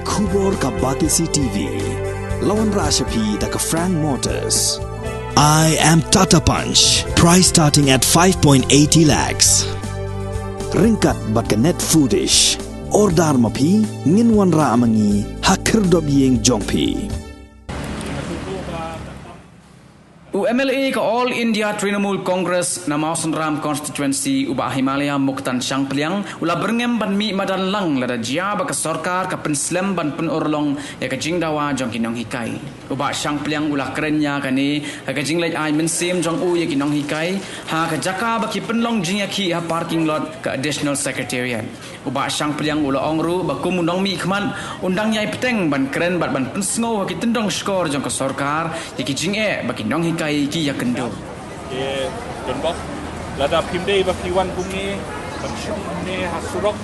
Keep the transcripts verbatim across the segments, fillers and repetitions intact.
Khubor ka Batesi T V. La wanrah sha phi da ka Frank Motors. I am Tata Punch. Price starting at five point eighty lakhs. Ryngkat bad ka Net Foodish. Order ma phi, ngin wanrah ma ngi ha khyrdop ïing jong phi. U M L A ka All India Trinamool Congress na Mawsynram Constituency, u Bah Himalaya Muktan Shangpliang, u la byrngem ban mih madan lang lada jia ba ka sorkar ka pynslem ban pynurlong ïa ka jingdawa jong ki nonghikai. U Bah Shangpliang u la kren ïa kane ha ka jingleit ai mynsiem jong u ïa ki nonghikai ha ka jaka ba ki pynlong jingïakhih ha parking lot ka Additional Secretariat. U Bah Shangpliang u la ong ruh ba kum u nongmihkhmat, un dang ïai bteng ban kren bad ban pynsngew ha ki tyndong shkor jong ka sorkar ïa ki jingeh ba ki nonghikai ki ïakynduh. Te don bok, lada phim dei ba phi wan kumne ban shong kumne ha surok,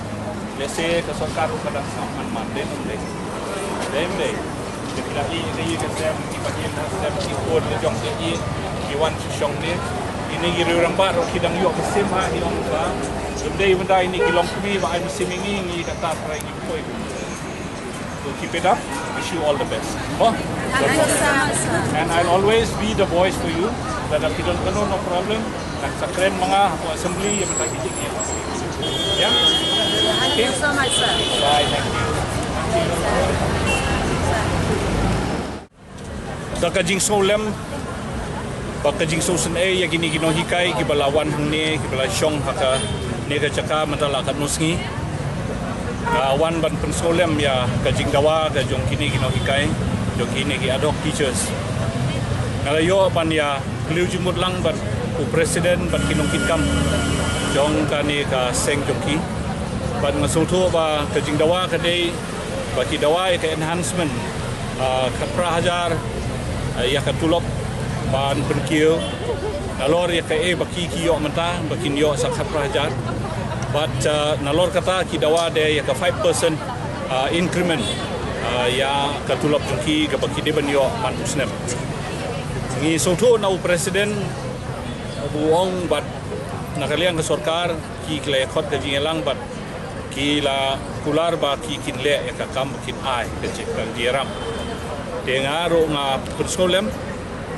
lehse ka sorkar ruh ka dang sngap man man, dei ne ym dei? Dei ym dei? Te phi la ïohi ïa ka sem, ki bahaïing ha sem, ki khun la jong ki ïohi, ki wan sha shong ne. Ine i riew rangbah ruh ki dang ïoh mynsiem ha, i ong ba ym dei, ym dei, ine ki longkmie ba ai mynsiem ïa ngi, ngi kata trai ngi poi. So keep it up. Wish you all the best. Oh. Thank you so much, sir. And I'll always be the voice for you. Lada phi don kano, no problem. Kan sa kren ma nga hapoh assembly ïa bynta ki jingeh. Yeah? Thank you so much, sir. Bye, thank you. Da ka jingsngewlem bad ka jingsngewsynei ïa kine ki nonghikai kiba la wan hangne, kiba la shong ha kane ka jaka mynta la katno sngi. Nga wan ban pynsngewlem ïa ka jingdawa ka jong kine ki nonghikai, jong kine ki ad hoc teachers. Nga la ïoh ban ïakynduh jingmut lang bad u president bad ki nongkitkam jong kane ka seng jong ki. Bad nga sngewthuh ba ka jingdawa ka dei ba ki dawa ïa ka enhancement, ah, khatphra hajar, ah, ïa ka tulop ban pynkiew. Nalor ïa kaei ba ki, ki ïoh mynta, ba kin ïoh sa khatphra hajar. Bad, ah, nalor kata ki dawa de ïa ka five percent, ah, increment, ah, ïa ka tulop jong ki kaba ki dei ban ïoh man u snem. Ngi sngewthuh na u president, u ong bad na ka liang ka sorkar, ki, ki la ïakhot ka jingïalang bad ki la kular ba ki kin leh ïa ka kam, kin ai ka jingïarap. Te nga ruh nga pynsngewlem,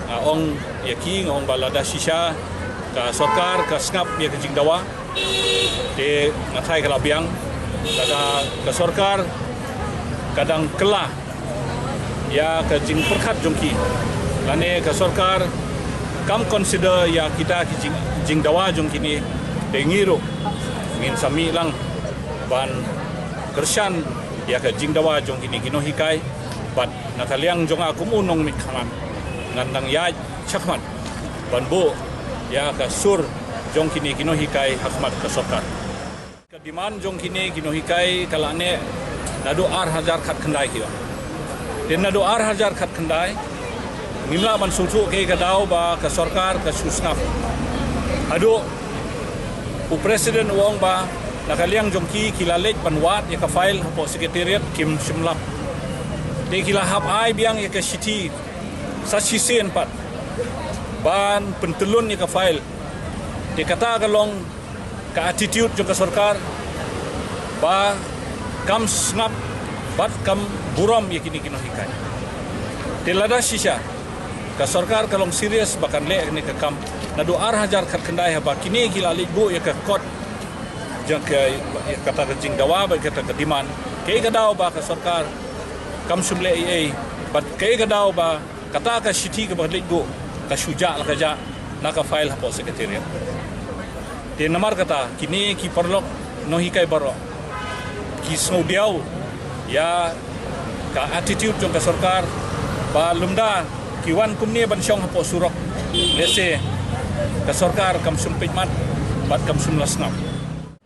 nga ong ïa ki, nga ong ba lada shisha ka sorkar ka sngap ïa ka jingdawa, te nga tharai ka la biang. Lada ka sorkar ka dang kylla ïa ka jingpyrkhat jong ki, lane ka sorkar kam consider ïa kita ki jing, jingdawa jong kine, te ngi ruh ngin sa mih lang ban kyrshan ïa ka jingdawa jong kine ki nonghikai. Bad na ka liang jong nga kum u nongmihkhmat, ngan dang ïaid shakhmat ban buh ïa ka sur jong kine ki nonghikai ha khmat ka sorkar. Ka demand jong kine ki nonghikai ka la neh naduh ar hajar khatkhyndai ki ong. Te naduh ar hajar khatkhyndai ngim lah ban sngewthuh kaei ka daw ba ka sorkar ka shu sngap. Haduh u president u ong ba na ka liang jong ki, ki la leit ban wad ïa ka file hapoh secretariat, kim shym lap. Te ki la hap ai biang ïa ka shithi sa shisien pat ban pyntyllun ïa ka file. Te kata ka long ka attitude jong ka sorkar ba kam sngap bad kam burom ïa kine ki nonghikai. Te lada shisha ka sorkar ka long serious ba kan leh kane ka kam, naduh ar hajar khatkhyndai haba kine ki la leit buh ïa ka kot jong ka, ïa kata ka jingdawa bad kata ka demand, kaei ka daw ba ka sorkar kam shym leh ei ei, bad kaei ka daw ba kata ka shithi kaba leit buh ka shu jah la ka jah na ka file hapoh secretariat. Te namar kata kine ki paralok nonghikai baroh ki sngewdiaw ïa ka attitude jong ka sorkar, ba lymda ki wan kumne ban shong hapoh surok, lehse ka sorkar kam shym peit mat bad kam shym la sngap.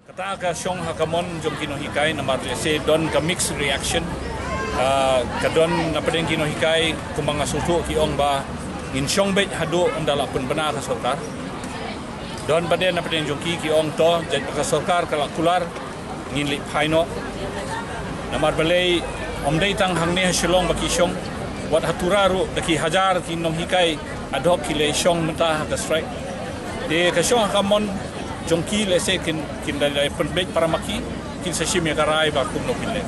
Kata ka shong ha ka mon jong ki nonghikai namar lehse don ka mixed reaction. Ah, ka don napdeng ki nonghikai kumba nga sngewthuh ki ong ba ngin shong beit haduh ynda la pynbna ka sorkar. Don pat de napdeng jong ki ki ong to, jait ba ka sorkar ka la kular, ngin leit phai noh. Namar balei ym dei tang hangne ha Shillong ba ki shong, wat ha Tura ruh da ki hajar ki nonghikai ad hoc ki la shong mynta ha ka strike. Te ka shong ha ka mon jong ki lehse kin, kin da pynbeit para ma ki, kin sa shim ïa ka rai ba kumno kin leh.